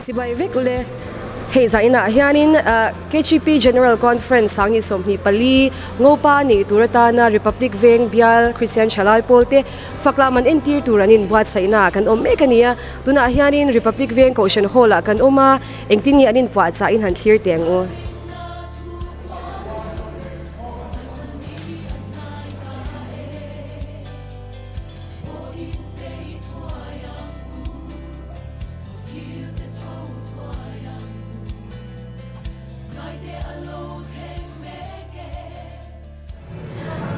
Chibai vek ule. Hei zainah hianin KGP General Conference sangi 24 Ngopa nei tur atana Republic Veng Bial Christian Thalai Pawl te faklam an entir tur an inbuatsaihna kan awm mek a ni a. Tunah hianin Republic Veng Kohhran Hall ah kan awm a, engtin nge an inpuahchah in han thlir teh ang u.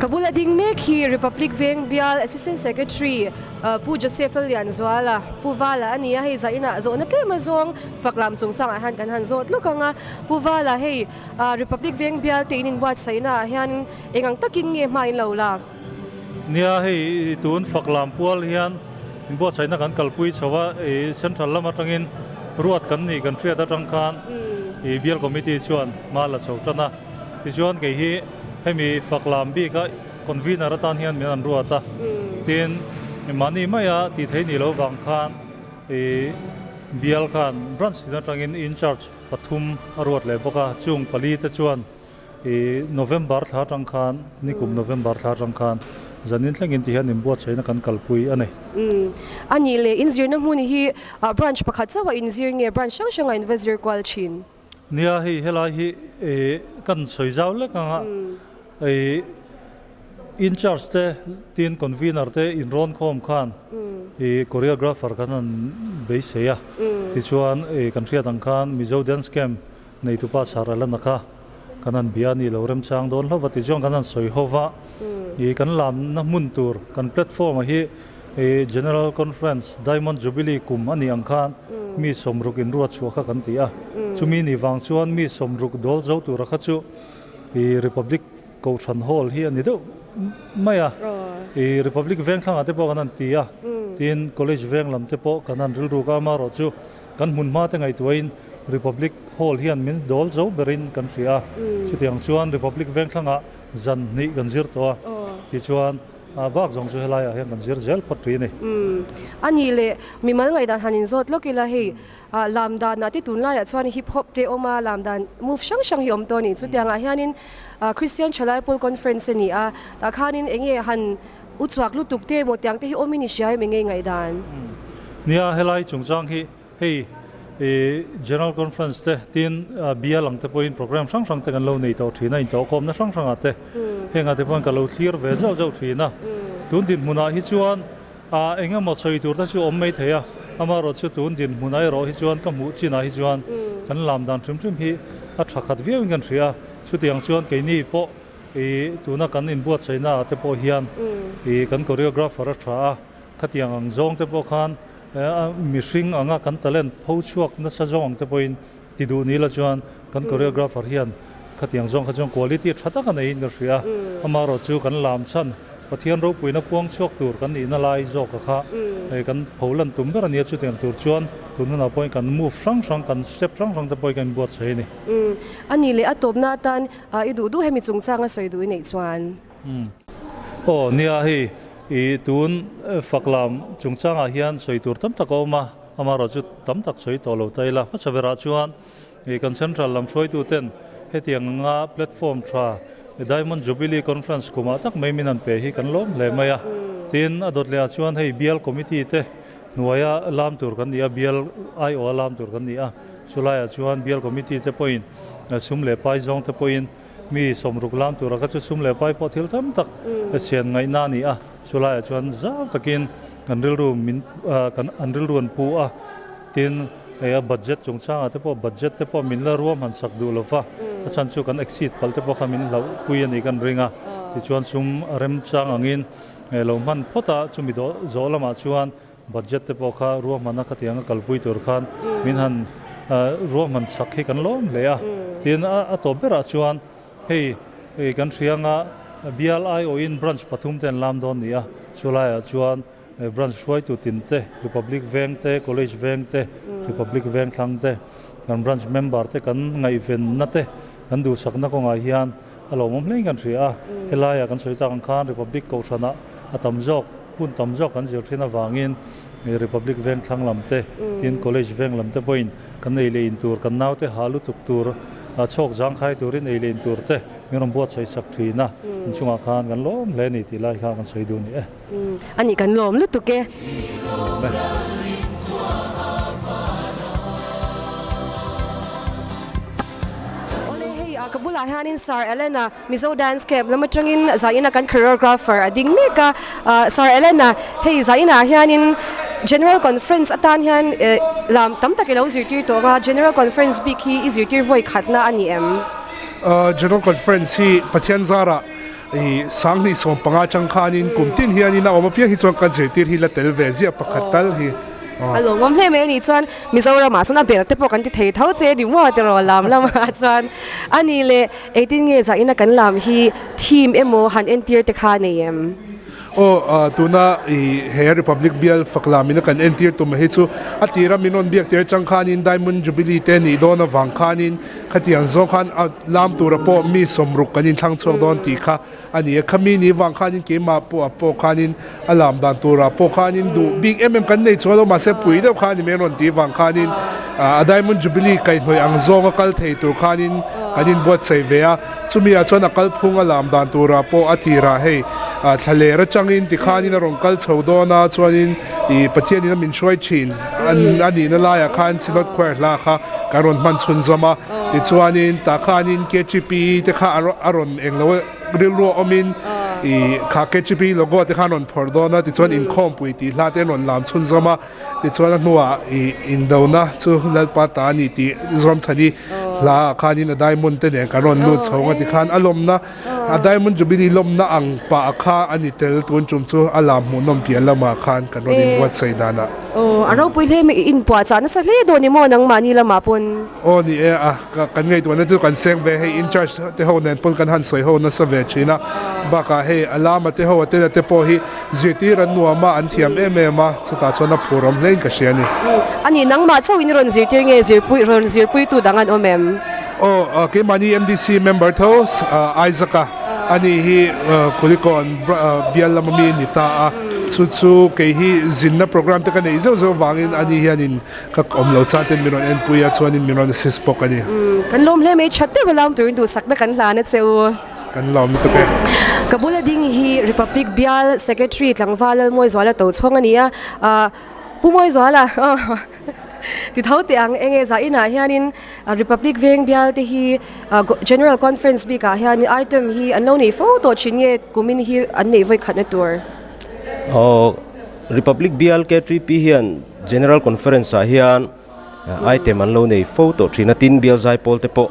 Ka bula ding mek hi Republic Veng Bial Assistant Secretary Pu Joseph Lianzuala, Pu Vala a ni a, hei zainah zawhna tlem a zawng fak lam chungchangah hian kan han zawt lawk ang a. Pu Vala hei Republic Veng Bial te in inbuatsaihna ah hian eng ang takin nge hma in lo lak? Nia hei tun fak lam pual hian inbuatsaihna kan kalpui chho a, ih central lam atangin ruat kan nih kan hriat atang khan ih bial committee chuan hma la chho tan a. Tichuan kei hi hemi fak lam bika convener atan hian min an ruat a, tin mahni maia tih theih nih loh vang khan ih bial khan branch tin atangin incharge pathum a ruat leh bawk a, chung pali te chuan I November thla atang khan, nikum November thla atang khan zanin thlengin ti hian inbuatsaihna kan kalpui a ni. Umm. A nih leh inzirna hmun hi branch pakhat chauh a inzir nge branch hrang hranga in va zir kual thin? Nia, hei helai hi kan sawi zau lek ang a, i in charge te tin convener te inrawn khawm khan i choreographer kan han beisei a, tichuan kan hriat ang khan Mizo Dance Camp Neitupa chhar a la na kha kan han bia a nih lo remchang dawn hlauh va tichuan kan han sawi ho va, ih kan lamna hmun tur kan platform ah hi ih General Conference Diamond Jubilee kum a nih ang khan mi sawmruk inruat chhuah kha kan ti a, chumi nih vang chuan mi sawmruk dawl zo tura kha chu ih Republic Kohhran Hall hi a ni deuh mai a, ih Republic veng thlangah te pawh kan han ti a, tin College veng lam te pawh kan han rilruk a, amaherawh chu kan hmun hma te ngaihtuahin Republic Hall hian min dawl zo berin kan hria a, chutiang chuan Republic Vengthlangah zan hnih kan zir tawh a, tichuan bak zawng chu helaiah hian kan zir zel phawt tih a ni. A nih leh mimal ngaihdan han inzawt lawk ila hei lam danah te tunlaiah chuan hip hop te awm a, lam dan move hrang hrang hi awm tawh a ni. Chutiangah hianin Christian Thalai Pawl Conference a ni a, tah khanin eng nge han uchuak lutuk te emaw tiang te hi awmin i hria em eng nge i ngaihdan? Nia, helai chungchang hi Hei i General Conference te tin bial ang te pawhin program hrang hrang te kan lo nei tawh thin a, intawhkhawmna hrang hrangah te hengah te pawhin ka lo thlir ve zauh zauh thin a. Tun dinhmunah hi chuan eng emaw sawi tur te chu awm mai thei a, amaherawh chu tun dinhmunah erawh hi chuan ka hmuh chinah hi chuan kan lam dan hrim hrim hi a tha khat viauin kan hria a, chutiang chuan keini pawh i tuna kan inbuatsaihna ah te pawh hian i kan choreographer a tha a, khatiang ang zawng te pawh khan Mihring anga kan talent pho chhuak nasa zawng ang te pawhin ti duh ni la chuan kan choreographer hian khatiang zawng kha chuan quality tha tak a neiin ka hria. Amaherawh chu kan lam chhan Pathian ropuina puang chhuak tur kan nihna lai zawka kha kan pho lan tum ber a nia chutiang tur chuan tun hunah pawhin kan move hrang hrang kan step hrang hrang te pawhin kan inbuatsaih a ni. A nih leh a tawpna atan i duh duh hemi chungchanga sawi duh i neih chuan. Aw nia hei i tun fak lam chungchangah hian sawi tur tam tak a awm a, amaherawh chu tam tak sawi tawh lo ta ila. Hmasa berah chuan i kan central lam hruaitu ten hetiang anga platform tha Diamond Jubilee Conference kumah tak mai min han pe hi kan lawm hle mai a. Tin a dawt lehah chuan hei bial committee te hnuaia lam tur kan ni a, bial aiawha lam tur kan ni a, chulaiah chuan bial committee te pawhin sum leh pai zawng te pawhin Mi sawmruk lam tura kha chu sum leh pai pawh thil tam tak sian ngaihna a ni a, chulaiah chuan zau takin kan rilru min kan an rilru an pu a, tin hei a budget chungchangah te pawh budget te pawh min la ruam han sak duh lova, a chhan chu kan exceed palh te pawh kha min hlauh pui a nih kan ring a, tichuan sum a remchang angin lo hman phawt a, chumi dawh zawh lamah chuan budget te pawh kha ruahmanna khatiang a kalpui tur khan min han ruahman sak hi kan lawm hle a, tin a tawp berah chuan hei kan hrianga bial aiawhin branch pathum te an lam dawn ni a, chulaiah chuan branch hruaitu tin te, Republic Veng te, College Veng te, Republic Veng thlang te, kan branch member te kan ngaihvenna te kan duhsakna kawngah hian a lawmawm hlein kan hria a, helaiah kan sawi tak ang khan Republic Kohhranah a tam zawk, hun tam zawk kan zir thin avangin Republic Veng thlang lam te, tin College Veng lam te pawhin Kan ei leh in tur, kan naute ha lutuk tur, chhawk zangkhai turin ei leh in tur te min rawn buatsaih sak thin a, inchungah khan kan lawm hle a ni tih lai kha kan sawi duh ni e. A nih kan lawm lutuk e. Awle hei ka bulah hianin Sir Elena Mizo Dance Camp lam atangin zaina kan choreographer a ding mek a. Sir Elena hei zainah hianin General Conference atan hian lam tam tak i lo zirtir tawh a, General Conference bik hi i zirtir vawi khatna a ni em? General Conference hi Pathian zarah I sanghnih 15 atang khanin kum tin hianin a awm apiang hi chuan ka zirtir hi la tel ve ziah pakhat tal hi. A lawmawm hle mai a nih chuan Mizoramah chuan a ber te pawh kan ti thei tho che ni maw tiraw lam lamah chuan a nih leh engtin nge zahina kan lam hi theme emaw han entir te kha nei em? Aw, tuna i he Republic bial fak lam ina kan entir tum hi chu a tira min rawn biak tir atang khanin Diamond Jubilee te nih dawn avang khanin Khatiang zawng khan a lam tura pawh mi sawmruk kan inthlang chhuak dawn tih kha a ni a. Khami ni vang khanin keimah pawh ah pawh khanin a lam dan turah pawh khanin duh bik em em kan nei chuan lo mahse pui deuh kha a ni mai rawn tih vang khanin a Diamond Jubilee kaihhnawih ang zawnga kal thei tur khanin kan inbuatsaih ve a. Chumi ah chuan a kalphung a lam dan turah pawh a tirah hei thlaler atangin tikhanin a rawn kal chho dawn a chuanin ih Pathianin a min hruai thin a nihna laiah khan Synod Choir hla kha kan rawn hman chhunzawm a, tichuanin tah khanin KGP te kha a rawn eng lo rilru a awmin ih kha KGP logo te kha an rawn phawrh dawn a, tichuan inkhawmpui tih hla te an rawn lam chhunzawm a, tichuan a hnuah ih indona chu Lalpa ta a ni tih Zawmchhani hla ah khanin a diamond te nen kan rawn lut chho a tikhan a lawmna A Diamond Jubilee lawmna ang pah kha a ni tel tun tum chu a lam hmuhnawm piah lamah khan kan rawn inbuatsaih danah. Aw, a ropui hle mai, i inpuahchah nasa hle dawn i maw nangmahni lamah pawn? Aw ni e, a kan ngaihtuahna chu kan seng ve, hei in charge te ho nen pawn kan han sawi ho nasa ve thin a, bakah hei a lama te ho a tela te pawh hi zirtir an nuam a, an thiam em em a, chutah chuan a phur awm hlein ka hria a ni. A ni, nangmah chauhin i rawn zirtir nge zirpui rawn zirpuitu dang an awm em? Aw, keimahni MDC member tho Isaac-a a ni hi Kulikawn bial lama mi a ni ta a, chu chu kei hi zinna program te ka neih zeuh zeuh vangin ani hianin ka awm lo chang ten min rawn enpui a, chuanin min rawn assist bawk a ni. Kan lawm hle mai, that deuh a lam turin duhsakna kan hlan a che u. Kan lawm lutuk e. Ka bula ding hi Republic bial Secretary tlangval Lalmawizuala Tochhawng a ni a, Pu Mawizuala ti tho teh ang, enge zah inah hianin Republic veng bial te hi General Conference bikah hian item hi an lo nei fo tawh thin nge kumin hi an neih vawi khatna tur? Aw, Republic bial K3P hian General Conference ah hian item an lo nei fo tawh thin a, tin bial zai pawl te pawh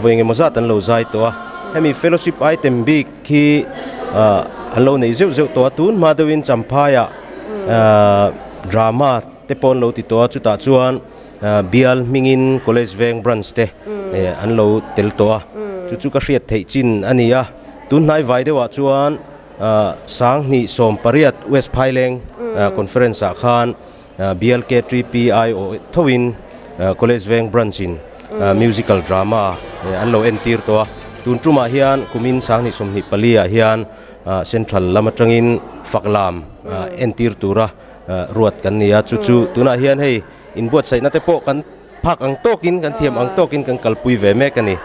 vawi engemaw zat an lo zai tawh a, hemi fellowship item bik hi an lo nei zeuh zeuh tawh a, tun hma deuhin Champhaiah drama te pawh an lo ti tawh a, chutah chuan Bial hmingin College Veng Branch te an lo tel tawh a, chu chu ka hriat theih chin a ni a. Tun hnai vai deuhah chuan Sanghnih 18 West Phaileng Conference ah khan Bial K3PIO thoin College Veng Branch in Musical Drama an lo entir tawh a. Tun tumah hian kumin Sanghnih 24 ah hian Central lam atangin Faklam entir tura ruat kan ni a, chu chu tunah hian hei inbuatsaihna te pawh kan phak ang tawkin kan thiam ang tawkin kan kalpui ve mek a ni.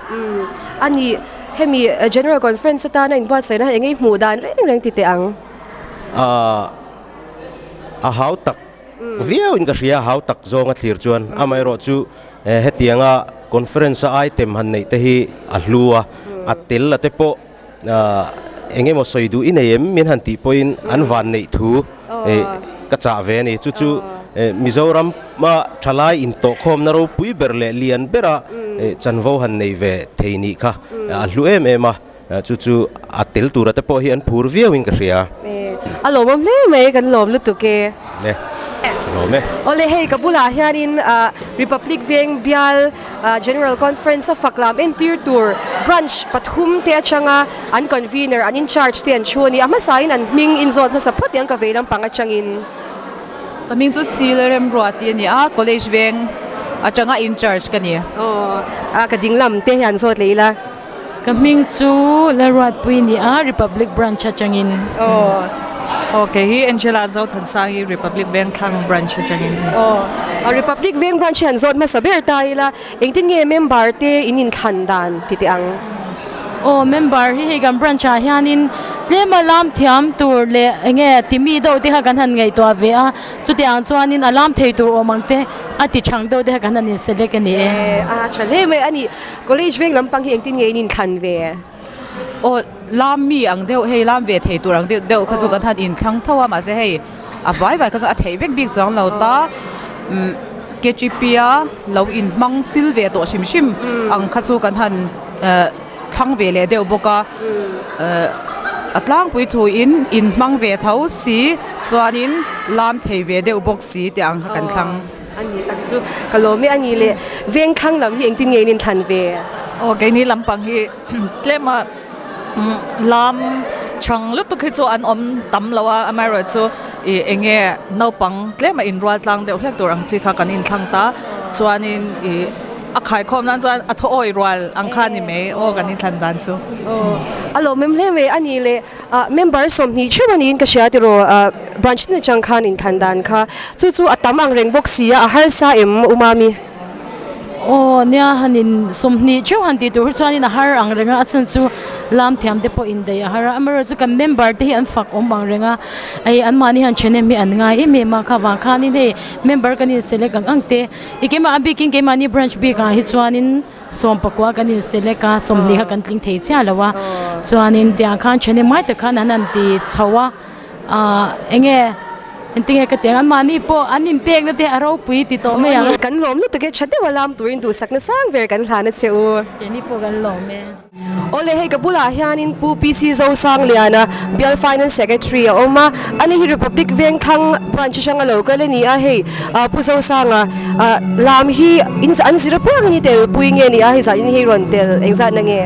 A ni, hemi General Conference atana inbuatsaihna hi engei hmuh dan reng reng ti teh ang? A hau tak viauin ka hria, a hau tak zawnga thlir chuan amaherawhchu hetianga conference a item han neih te hi a hlu a, a tel a te pawh Eng emaw sawi duh i nei em? Min han tih pawhin an van neih thu ka chah ve a ni. Chu chu Mizoram a thalai intawhkhawmna ropui ber leh lian bera chanvo han nei ve thei nih kha a hlu em em a. Chu chu a tel tura te pawh hi an phur viauin ka hria. A lawmawm hle mai, kan lawm lutuk e. Le, ka lawm e. Awle hei ka bulah hianin Republic Veng bial General Conference a fak lam entir tur branch pathum te atanga an convener, an in charge te an thu a ni. A hmasain an hming inzawt hmasa phawt ang ka vei lampang atangin. Ka hming chu Sila Remruati a ni a, College Veng atanga in charge ka ni. Aw, ka ding lam te hian zawt leh ila. Ka hming chu Lalruatpui a ni a, Republic Branch atangin. Aw, Aw kei hi Angela Zothansangi Republic Vengthlang Branch atangin. Aw Republic Veng Branch hi han zawt hmasa ber ta ila engtin nge member te in inthlan dan ti teh ang? Aw member hi hei kan branch ah hianin tlem a lam thiam tur leh enge timi deuh te kha kan han ngaihtuah ve a, chutiang chuanin a lam thei tur awm ang te a ti thang deuh te kha kan han in select a ni e. A tha hle mai a ni. College veng lampang hi engtin nge in inthlan ve? Aw lam mi ang deuh hei lam ve thei tur ang deuh deuh kha chu kan han inthlang tho a mahse hei a vai vai kha chu a theih vek bik chuang lo ta umm K G P a lo inhmang sil ve tawh hrim hrim ang kha chu kan han eh thlang ve leh deuh bawk a eh a tlangpui thu in inhmang ve tho si chuanin lam thei ve deuh bawk si tih ang kha kan thlang. A ni tak chu ka lawm e a ni le vengthlang lam hi engtin nge in inthlan ve? Aw keini lampang hi tlem a lam chhang lutuk hi chu an awm tam lo a amaherawhchu ih eng nge naupang tlem a inrual tlang deuh hlek tur ang chi kha kan inthlang ta chuanin ih a khaikhawm nan chuan a thaw awi rual ang kha a ni mai aw kan inthlan dan chu. Aw a lawmawm hle mai a ni le. Ah member 20 theuh a niin ka hria tiraw ah branch tin atang khan inthlan dan kha chu chu a tam ang reng bawk si a a harsa em u mami? Aw nia hanin 20 theuh han tih tur hi chuanin a har ang reng a a chhan chu lam thiam te pawh indaih a har a amaherawhchu chu kan member te hi an fak awm ang reng a hei anmahni hian thenem hi an ngai em em a kha vang khanin hei member kan in select ang ang te i keimah a bikin keimahni branch bikah hi chuanin 14 kan in select a, 20 kha kan tling thei chiah lo a, chuanin tiang khan thahnem ngai tak khan an han ti chho a, ahh eng nge engtin nge ka ti ang anmahni pawh an inpek na te a ropui ti tawh mai ang. Kan lawm lutuk e, tha deuh a lam turin duhsakna sang ber kan hlan a che u. Keini pawh kan lawm e. Awle hei ka bulah hianin Pu PC Zosangliana Bial Finance Secretary a awm a, ani hi Republic Vengthlang Branch atanga lo kal a ni a, hei Pu Zosanga lam hi in an zir apiang in i tel pui nge ni a, hei zanin hi rawn tel engzatna nge?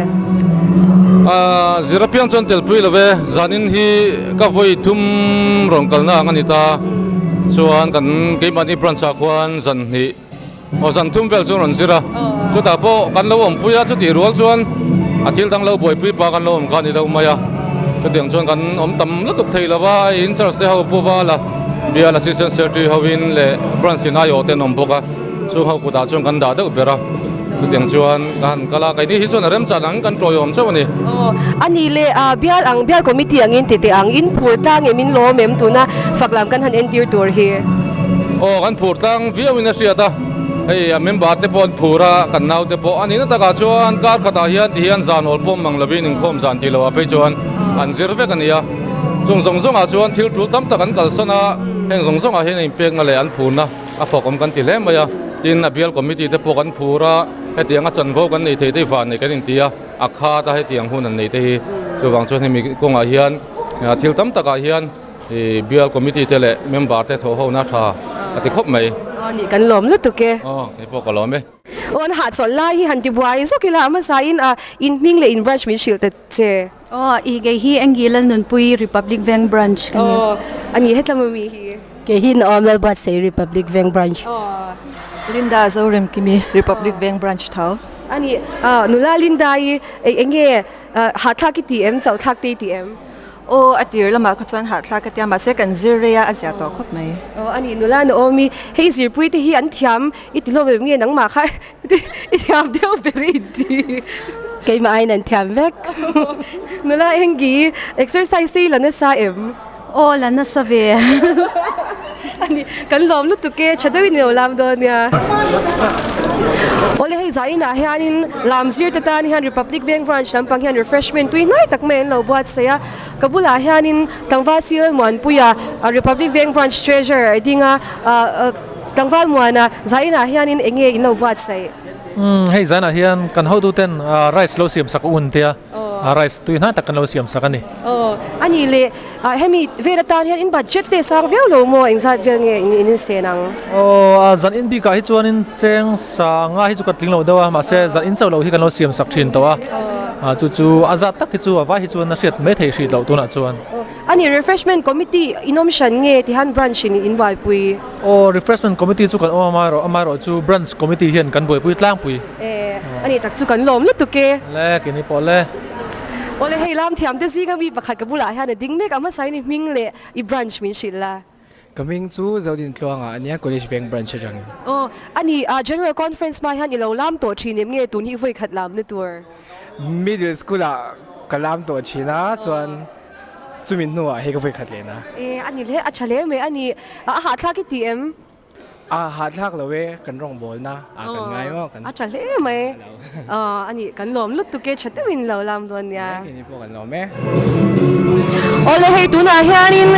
Zir apiang chuan tel pui lo ve, zanin hi ka vawi thum rawn kalna ang a ni ta, chuan kan keimahni branch ah khuan zan hnih Aw zan thum vel chu rawn zir a, chutah pawh kan lo awmpui a, chutih rual chuan a thil dang lo buaipui pa kan lo awm kha a ni deuh mai a, chutiang chuan kan awm tam lutuk thei lo va, hei in church te ho Pu Vala bial Assistant Secretary hovin leh Branch in aiawh te an awm bawk a, chung ho kutah chuan kan dah deuh ber a, chutiang chuan ka han kal a, keini hi chuan a remchan ang kan tawiawm chauh a ni. Aw a ni le, bial ang bial committee angin ti teh ang, in phur tlang em in lawm em tuna fak lam kan han entir tur hi. Aw kan phur tlang viau in a hriat a, hei a member te pawh an phur a, kan nau te pawh a nihna takah chuan kar khatah hian ti hian zan awl pawm mang lovin inkhawm zan tih loh ah phei chuan an zir vek a ni a, chung zawng zawngah chuan thil tul tam tak an kalsan a, heng zawng zawngah hian inpekna leh an phurna a fawkawm kan ti hle mai a, tin a bial committee te pawh kan phur a, hetiang a chanvo kan nei thei te hi van nei kan inti a, a khat a hetiang hun an nei te hi chuvang chuan hemi kawngah hian thil tam takah hian I bial committee te leh member te thawh ho na tha a ti khawp mai. Aw nih kan lawm lutuk e. Aw kei pawh ka lawm e. Aw an hahchawlh lai hi han ti buai zawk ila a hmasa in a in hming leh in branch min hrilh ta che. Aw i kei hi Enggi Lalnunpui Republic Veng branch ka ni. Aw a ni hetlama mi hi. Kei hi Naom Lalbuatsaih Republic Veng branch. Aw. Linda Zoremkimi Republic Veng branch tho. A ni nula Linda i eng nge hahthlak i ti em chauhthlak te i ti em? Aw, a tir lamah kha chuan hahthlak ka tia, mahse kan zir rei a, a zia tawh khawp mai. Aw, a nih nula na awm i, hei zirpui te hi an thiam i ti hlawm em nge nangmah kha i thiam deuh ber i inti. Keimah aiin an thiam vek. Nula enggi exercise te i la nasa em? Aw, la nasa ve. A ni, kan lawm lutuk e, tha deuhin i lo lam dawn nia. Awle hei zainah hianin lam zir te tan hian Republic Veng Branch lampang hian refreshment tui hnai tak mai an lo buatsaih a, ka bulah hianin Tlangval Sil Muanpuia Republic Veng Branch Treasurer a ding a, Tlangval Muana zainah hianin eng nge in lo buatsaih? Umm hei zainah hian kan hotuten rice lo siam sak a un tia, rice tui hnai tak kan lo siam sak a ni. Aw a ni le. Ah hemi vel atan hian in budget te sang viau lo maw engzat vel nge in in sen ang? Aw a zan in bikah hi chuanin cheng sanga hi chu ka tling lo deuh a mahse zan in chauh loh hi kan lo siam sak thin tawh a ah chu chu a zat tak hi chu a vai hi chuan a hriat mai thei hrih loh tunah chuan. Aw a ni refreshment committee in awm hran nge tihan branch in in buaipui? Aw refreshment committee chu kan awm a amaherawh amaherawh chu branch committee hian kan buaipui tlangpui. E a ni tak chu kan lawm lutuk e. Le keini pawh le. Awle hei lam thiam te zinga mi pakhat ka bulah hian a ding mek a hmasa in i hming leh i branch min hrilh la. Ka hming chu Zodin Tluanga a nia, College Veng branch atangin. Aw, a ni, General Conference hma hian i lo lam tawh thin em nge tun hi vawi khat lamna tur? Middle school ah ka lam tawh thin a, chuan chumi hnuah hei ka vawi khat lehna. E, a ni hle, a tha hle mai a ni, a hahthlak i ti em? A hahthlak lo e, kan rawngbawlna ah kan ngai maw kan. A tha hle mai, a ni kan lawm lutuk e, tha deuhin lo lam dawn nia. Keini pawh kan lawm e. Awle hei tunah hianin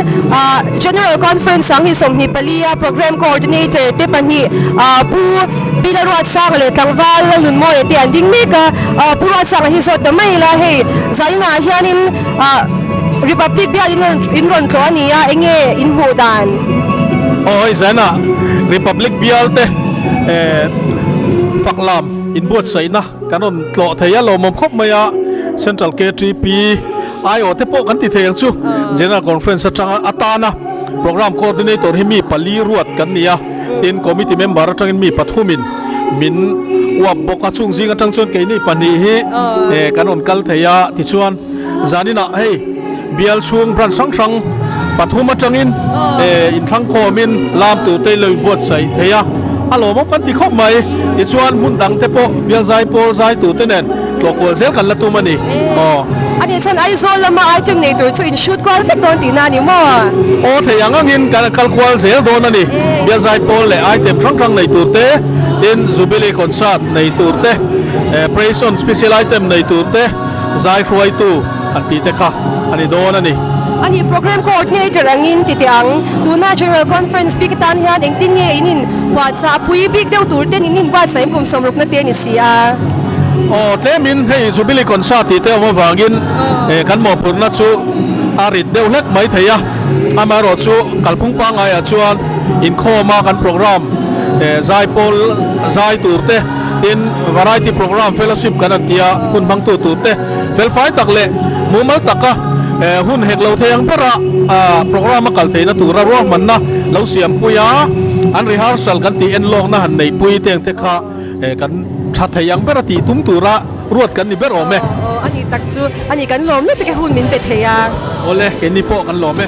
General Conference sang hi 24 a Programme Coordinator te pahnih Pu Bila Ruatsanga leh tlangval Lalnunmawia te an ding mek a, Pu Ruatsanga hi zawt ta mai ila hei zainah hianin Republic bial in rawn tlawh a ni a, eng nge in hmuh dan? Aw hei zainah Republic bial te fak lam inbuatsaihna kan rawn tlawh thei a lawmawm khawp mai a, Central KTP aiawh te pawh kan ti thei ang chu General Conference atanga atana Programme Coordinator hi mi pali ruat kan ni a, tin Committee member atangin mi pathumin min uap bawk a, chung zing atang chuan keini pahnih hi kan rawn kal thei a, tichuan zaninah hei bial chhung branch hrang hrang pathum atangin inthlang khawmin lam tur te lo inbuatsaih thei a, a lawmawm kan ti khawp mai. Tichuan hmun dang te pawh bial zai pawl zai tur te nen tlawh kual zel kan la tum a ni. Aw. A nih chuan Aizawl lama item nei tur chu in shoot kual vek dawn tihna a ni maw? Aw thei ang angin kan kal kual zel dawn a ni. Bial zai pawl leh item hrang hrang nei tur te, tin Jubilee concert nei tur te, Praise on special item nei tur te, Zai hruaitu an tih te kha a ni dawn a ni. A ni, Programme Coordinator angin ti teh ang. Tuna General Conference bik atan hian engtin nge in in huatsa a pui bik deuh tur ten in in buatsaih kum sawmrukna te a ni si a. Aw, tlemin hei Jubilee Concert tih te awm avangin kan mawhphurhna chu a rit deuh hlek mai thei a. Amaherawhchu kalphung pangaiah chuan inkhawma kan programme zai pawl zai tur te, Tin, Variety Programme Fellowship kan an tia hun hmangtu turte felfai tak leh mumal taka hun hek lo thei ang bera programme a kal theihna tura ruahmanna lo siampui a, an rehearsal kan tih enlawkna han neihpui te ang te kha kan tha thei ang bera tih tum tura ruat kan ni ber awm e. Aw, a ni tak chu a ni, kan lawm lutuk e hun min pe thei a. Awle, keini pawh kan lawm e.